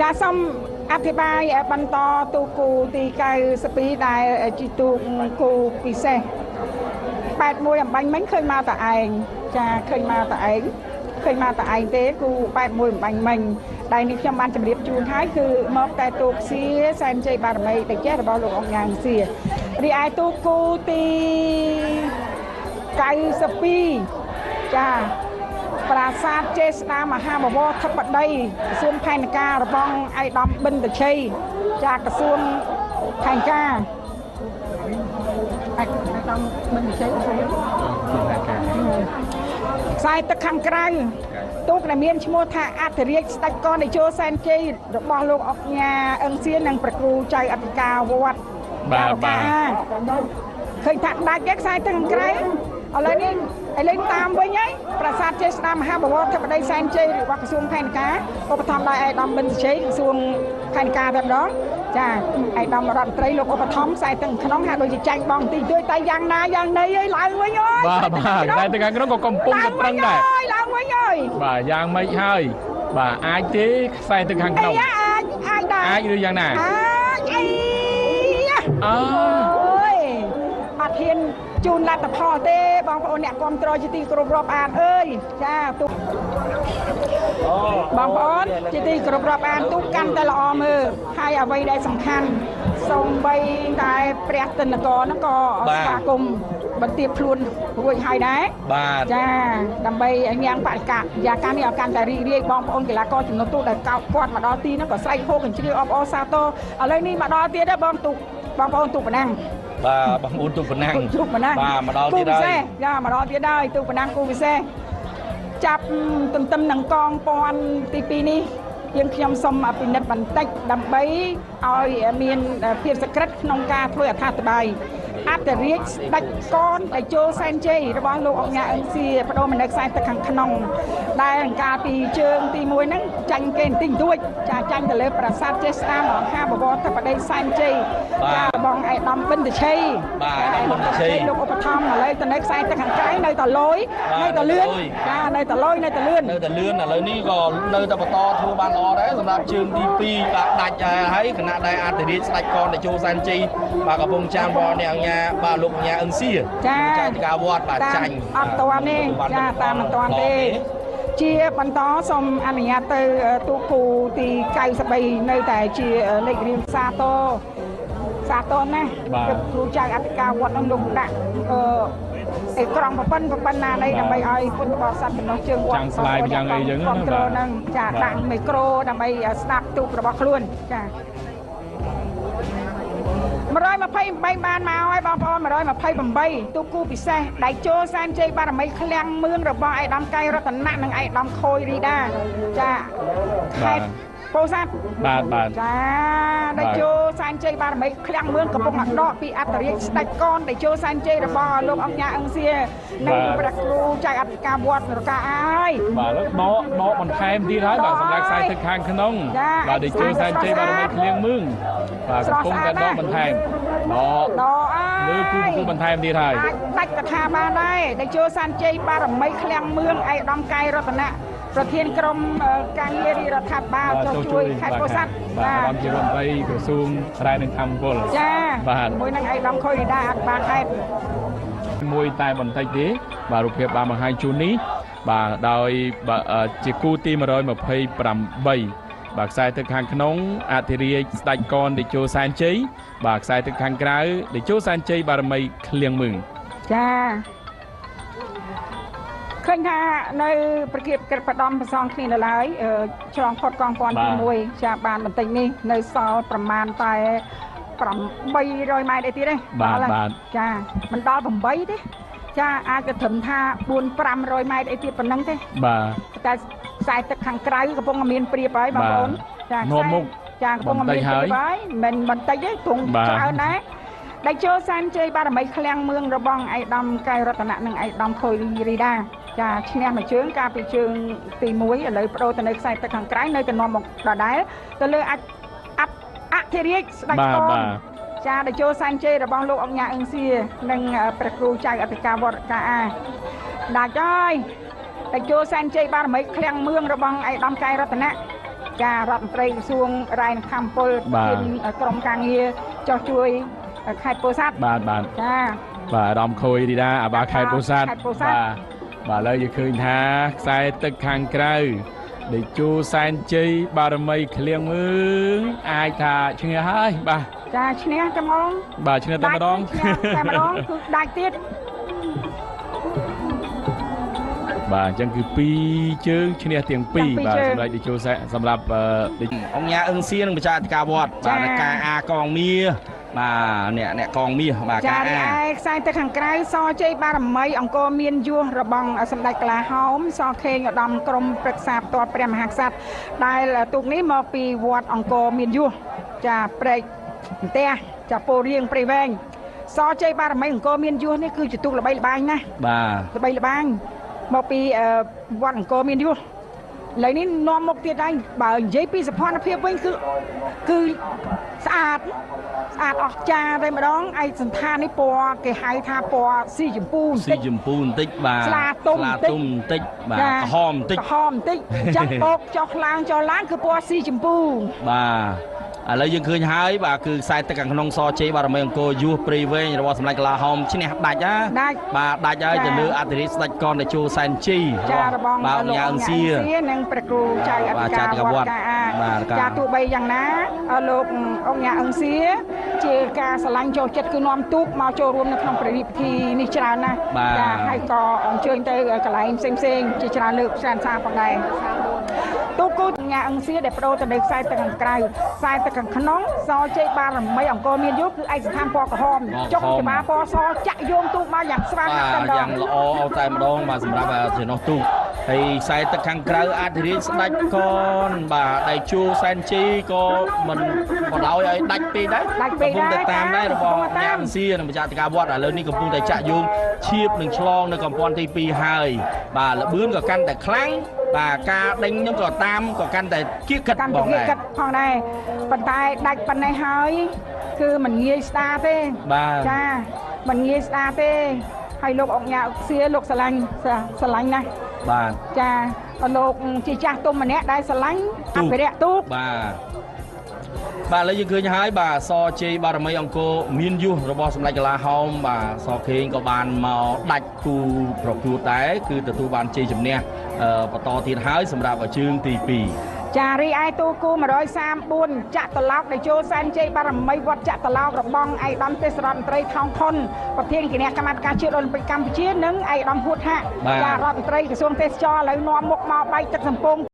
ចាសូមអធិប្បាយបន្តទូគូទី92ដែលជាទូគូពិសេស81អំបញ្ញមិញឃើញមកតឯងចាឃើញមកតឯងឃើញមកតឯងទេគូ81អំបញ្ញមិញដែលនេះខ្ញុំបានជម្រាបជូនហើយគឺមកតែទូកសៀសែនជ័យបារមីតិចរបស់លោកអង្គញាសៀរីឯទូគូទី92ចាប្រាសាទចេស្តាមហាបវរធិបតីក្រសួងផែនការរបស់ឯកឧត្តមបិណ្ឌជ័យចាក្រសួងផែនការឯកឧត្តមបិណ្ឌជ័យក្រសួងផែនការខ្សែទឹកខាងក្រៅទូកដែលមានឈ្មោះថាអធិរាជស្ដេចកនតេជោសែនជ័យរបស់លោកអុកញ៉ាអឹងសៀននិងព្រះគ្រូចៅអធិការវត្តបាទបាទឃើញថាដាច់ទេខ្សែទឹកខាងក្រៅឥឡូវនេះឥឡូវតាមវិញហើយប្រាសាទចេស្តាមហាបវរធិបតីសែនជ័យរបស់ក្រសួងផែនការឧបត្ថម្ភដោយឯកឧត្តមបិណ្ឌជ័យក្រសួងផែនការតែម្ដងចាឯកឧត្តមរដ្ឋមន្ត្រីលោកឧបត្ថម្ភខ្សែទឹកក្នុងហាក់ដូចជាចាញ់បងបន្តិចតួចតែយ៉ាងណាយ៉ាងណីអីឡើងវិញអើយបាទបាទខ្សែទឹកខាងក្នុងក៏កំពុងតែប្រឹងដែរឡើងវិញអើយបាទយ៉ាងម៉េចហើយបាទអាចទេខ្សែទឹកខាងក្នុងអាចអាចដែរអាចឬយ៉ាងណាអាចអីអើយអត់ហ៊ានជូនលទ្ធផលទេបងប្អូនអ្នកគាំទ្រជាទីគោរពរាប់អានអើយចាទូបងប្អូនជាទីគោរពរាប់អានទូកាន់តែល្អមើលហើយអ្វីដែលសំខាន់សូម្បីតែព្រះទិនករហ្នឹងក៏ស្វាគមន៍បន្ទាបខ្លួនរួចហើយដែរបាទចាដើម្បីឲ្យញ៉ាំងបរិកាយ៉ាការនេះឲ្យកាន់តែរីករាយបងប្អូនកីឡាករចំណុចទូដែលកោតគាត់មកដល់ទីហ្នឹងក៏ស្រែកហូរកញ្ជ្រៀវអបអរសាទរឥឡូវនេះមកដល់ទៀតដែរបងទូបងប្អូនទូប៉ុណ្ណឹងបាទបងប្អូនទូប៉ុណ្ណឹងទូប៉ុណ្ណឹងបាទមកដល់ទៀតហើយចាមកដល់ទៀតហើយទូប៉ុណ្ណឹងគូពិសេសចាប់ទន្ទឹមនឹងកងពាន់ទី2នេះយើងខ្ញុំសូមពិនិត្យបន្តិចដើម្បីឲ្យមានភាពសក្រិតក្នុងការធ្វើអត្ថាធិប្បាយអត្តរាជស្ដេចកនតេជោសែនជ័យរបស់លោកអង្គញាអឹងសៀបដូរមនៅខ្សែទឹកខាងក្នុងដែលអង្ការពីជើងទី1ហ្នឹងចាញ់គេបន្តិចបន្តួចចាចាញ់ទៅលើប្រាសាទចេស្តាមហាបវរធិបតីសែនជ័យចាបងឯកឧត្តមបិណ្ឌជ័យបាទឯកឧត្តមបិណ្ឌជ័យលោកឧបត្ថម្ភឥឡូវទៅនៅខ្សែទឹកខាងក្រៅនៅតែលយនៅតែលឿនចានៅតែលយនៅតែលឿននៅតែលឿនឥឡូវនេះក៏នៅតែបន្តធ្វើបានល្អដែរសម្រាប់ជើងទី2បាទដាច់ហើយខណៈដែលអធិរាជស្ដេចកនតេជោសែនជ័យបាទកំពុងចាំបងអ្នកអង្គញាបាទលោកអង្គញាអឹងសៀចាចៅការវត្តបាទចាញ់អត់តាន់ទេចាតាមមិនតាន់ទេជាបន្តសូមអនុញ្ញាតទៅទូគូទី93នៅតែជាលេខរៀងសាទរសាទរណាស់គ្រូចៅអធិការវត្តនឹងលោកដាក់អេក្រង់ប្រប៉ុណ្ណានេះដើម្បីឲ្យពុទ្ធបរិស័ទចំណុះជើងវត្តចាំងស្លាយយ៉ាងអីចឹងណាបាទហ្នឹងចាដាក់មីក្រូដើម្បីស្ដាប់ទូរបស់ខ្លួនចា128បានមកហើយបងប្អូន128ទូគូពិសេសដៃជោសែនជ័យបារមីឃ្លាំងមឿងរបស់ឯកឧត្តមកៃរតនៈនិងឯកឧត្តមខូយរីដាចាខេត្តពោធិ៍សាត់បាទបាទចាដៃជោសែនជ័យបារមីឃ្លាំងមឿងកំពុងដកពីអត្តរាជស្ដេចកនដៃជោសែនជ័យរបស់លោកអង្គញាអឹងសៀនិងព្រះគ្រូចៅអធិការវត្តរកាអើយបាទដកបន្ថែមទៀតហើយបាទសម្រាប់ខ្សែទឹកខាងក្នុងបាទដៃជោសែនជ័យបារមីឃ្លាំងមឿងបាទកំពុងតែដកបន្ថែមដកលើគូបន្ថែមទៀតហើយអាចដាច់កថាបានដែរដៃជោសែនជ័យបារមីឃ្លាំងមឿងឯកឧត្តមកៃរតនៈប្រធានក្រុមការងាររាជរដ្ឋាភិបាលចុះជួយខេត្តពោធិ៍សាត់បាទអាដាមជារដ្ឋមន្ត្រីក្រសួងរ៉ែនិងធម្មពលចាបាទមួយនឹងឯកឧត្តមខុយរីដាអភិបាលខេត្តមួយតែបន្តិចទេបាទរូបភាពបានបង្ហាញជូននេះបាទដោយជាគូទី128បាទខ្សែទឹកខាងក្នុងអធិរាជស្ដេចកនតេជោសែនជ័យបាទខ្សែទឹកខាងក្រៅតេជោសែនជ័យបារមីឃ្លៀងមឿងចាឃើញថានៅប្រគៀបក្រឹតបដំប្រសងគ្នានៅឡើយឆ្លងផុតកងពាន់ទី1ចាបានបន្តិចនេះនៅសល់ប្រមាណតែ800ម៉ែត្រអីទៀតទេបាទបាទចាមិនដល់8ទេចាអាចទៅត្រឹមថា4 500ម៉ែត្រអីទៀតប៉ុណ្ណឹងទេបាទតែខ្សែទឹកខាងក្រៅកំពុងមានព្រៀបហើយបងប្អូនចានាំមុខចាកំពុងមានព្រៀបហើយមិនបន្តិចទេទ្រង់ច្រើនដែរដៃជោសែនជ័យបារមីឃ្លាំងមឿងរបស់ឯកឧត្តមកែវរតនៈនិងឯកឧត្តមខុយរីដាចាឈ្នះមួយជើងកាលពីជើងទី1ឥឡូវបដូរទៅនៅខ្សែទឹកខាងក្រៅនៅតែនាំមកដដែលទៅលើអធិរាជស្ដេចកនចាដៃជោសែនជ័យរបស់លោកអង្គញាអឹងសៀនិងព្រះគ្រូចៅអធិការវត្តកាអាដាច់ហើយដៃជោសែនជ័យបារមីឃ្លាំងមឿងរបស់ឯកឧត្តមកែវរតនៈ ចារដ្ឋមន្ត្រីក្រសួងរ៉ែនិងធម្មពលប្រធានក្រុមការងារចុះជួយខេត្តពោធិ៍សាត់បាទបាទចាបាទអារម្មណ៍ខូយរីដាអាបាខេត្តពោធិ៍សាត់បាទបាទឥឡូវយើងឃើញថាខ្សែទឹកខាងក្រៅដេជោសែនជ័យបារមីឃ្លៀងមឿងអាចថាឈ្នះហើយបាទចាឈ្នះតែម្ដងបាទឈ្នះតែម្ដងតែម្ដងគឺដាច់ទៀតបាទអញ្ចឹងគឺពីរជើងឈ្នះទាំងពីរបាទសម្រាប់ដេជោសែនសម្រាប់អង្គញាអឹងសៀនិងបច្ចាអធិការវត្តបាទការអាកងមាបាទអ្នកកងមាសបាទការអាខ្សែទឹកខាងក្រៅសជ័យបារមីអង្គរមានយោះរបស់សម្ដេចកលាហោមសខេងឧត្តមក្រុមប្រឹក្សាផ្ទាល់ព្រះមហាក្សត្រដែលទូកនេះមកពីវត្តអង្គរមានយោះចាព្រែកផ្ទះចាពោរៀងព្រៃវែងសជ័យបារមីអង្គរមានយោះនេះគឺជាទូកល្បីល្បាញណាស់បាទល្បីល្បាញមកពីវត្តអង្គរមានយោះឥឡូវនេះនាំមុខទៀតហើយបើនិយាយពីសភនភាពវិញគឺស្អាតស្អាតអស្ចារ្យតែម្ដងឯសន្តាននេះពណ៌គេហៅថាពណ៌ស៊ីចម្ពូបន្តិចស៊ីចម្ពូបន្តិចបាទស្លាទុំបន្តិចបាទក្រហមបន្តិចក្រហមបន្តិចចឹងបោកចុះឡើងចុះឡើងគឺពណ៌ស៊ីចម្ពូបាទឥឡូវយើងឃើញហើយបាទគឺខ្សែទឹកខាងក្នុងសជ័យបារមីអង្គរយោះព្រៃវែងរបស់សម្ដេចកលាហោមឈ្នះដាច់ណាបាទដាច់ហើយទៅលើអធិរាជស្ដេចកនតេជោសែនជ័យរបស់បាទញ៉ាអឹងសៀនិងព្រះគ្រូចៅអធិការវត្តចាទោះបីយ៉ាងណាលោកអង្គញ៉ាអឹងសៀជាការស្រឡាញ់ចូលចិត្តគឺនាំទូកមកចូលរួមនៅក្នុងព្រះរាជពិធីនេះច្រើនណាស់ចាហើយក៏អញ្ជើញទៅកន្លែងផ្សេងៗជាច្រើនលើកច្រើនសារផងដែរទូគូញ៉ាអឹងសៀដែលបដូរទៅនៅខ្សែទឹកខាងក្រៅខ្សែទឹកខាងក្នុងសជ័យបារមីអង្គរមានយោគឺឯកសណ្ឋានពណ៌ក្រហមចុងច្បារពណ៌សចាក់យោងទូកមកយ៉ាងស្វាហាប់តែម្ដងយ៉ាងល្អតែម្ដងបាទសម្រាប់ចំណុះទូកហើយខ្សែទឹកខាងក្រៅអធិរាជស្ដេចកនបាទដៃជួសែនជ័យក៏មិនបដោយឲ្យដាច់ពេកដែរកំពុងតែតាមដែររបស់ញ៉ាំសៀនិងប្រជាធិការវត្តឥឡូវនេះកំពុងតែចាក់យោងឈៀបនឹងឆ្លងនៅកម្ពន្ធទី2ហើយបាទលបឿនក៏កាន់តែខ្លាំងបាទការដេញនឹងក៏តាមក៏កាន់តែគៀកកិតផងដែរ ផងដែរប៉ុន្តែដាច់ប៉ុណ្ណេះហើយគឺមិនងាយស្ដារទេចាមិនងាយស្ដារទេហើយលោកអង្គញាសៀលោកស្រឡាញ់ស្រឡាញ់ណាស់បាទចាលោកជាចាស់ទុំម្នាក់ដែលស្រឡាញ់អភិរក្សទូកបាទបាទឥឡូវយើងឃើញហើយបាទសជ័យបារមីអង្គរមានយុះរបស់សម្ដេចកលាហោមបាទសខេងក៏បានមកដាច់គូប្រកួតដែរគឺទទួលបានជ័យជំនះបន្តទៀតហើយសម្រាប់ជើងទី2 ចារីឯទូគូ134ចាក់ត្រឡោកដែលចូលសែនជ័យបារមីវត្តចាក់ត្រឡោករបស់ឯកឧត្តមទេសរដ្ឋមន្ត្រីថោងខុនប្រធានគណៈកម្មាធិការជាតិអូឡ িম্প ិកកម្ពុជានិងឯកឧត្តមហួតហាក់ចារដ្ឋមន្ត្រីក្រសួងទេសចរឥឡូវនាំមុខមកបែកទឹកសំពង